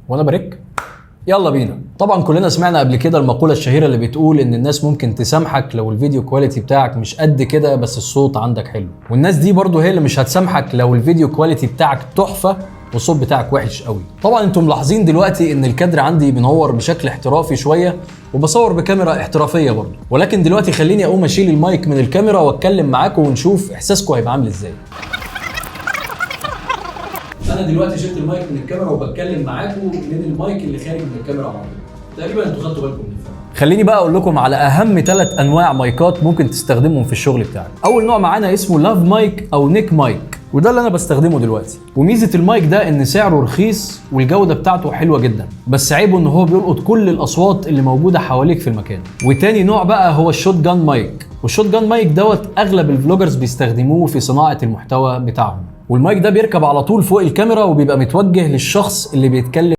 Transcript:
وانا بريك. يلا بينا. طبعا كلنا سمعنا قبل كده المقولة الشهيرة اللي بتقول ان الناس ممكن تسامحك لو ال video quality بتاعك مش قد كده بس الصوت عندك حلو، والناس دي برضو هي اللي مش هتسامحك لو ال video quality بتاعك تحفة والصوت بتاعك وحش قوي. طبعا انتم ملاحظين دلوقتي ان الكادر عندي بينور بشكل احترافي شوية وبصور بكاميرا احترافية برضو، ولكن دلوقتي خليني اقوم اشيل المايك من الكاميرا واتكلم معاكم ونشوف احساسكم هيبقى عامل ازاي. انا دلوقتي شلت المايك من الكاميرا وبتكلم معاكم من المايك اللي خارج من الكاميرا على طول. تقريبا انتوا خدتوا بالكم من الفرق. خليني بقى اقول لكم على اهم 3 انواع مايكات ممكن تستخدمهم في الشغل بتاعك. اول نوع معانا اسمه lav mic او neck mic، وده اللي انا بستخدمه دلوقتي. وميزه المايك ده ان سعره رخيص والجودة بتاعته حلوة جدا، بس عيبه ان هو بيلقط كل الاصوات اللي موجودة حواليك في المكان. وتاني نوع بقى هو ال shotgun mic، وال shotgun mic دوت اغلب ال vloggers بيستخدموه في صناعة المحتوى بتاعهم. والمايك ده بيركب على طول فوق الكاميرا وبيبقى متوجه للشخص اللي بيتكلم.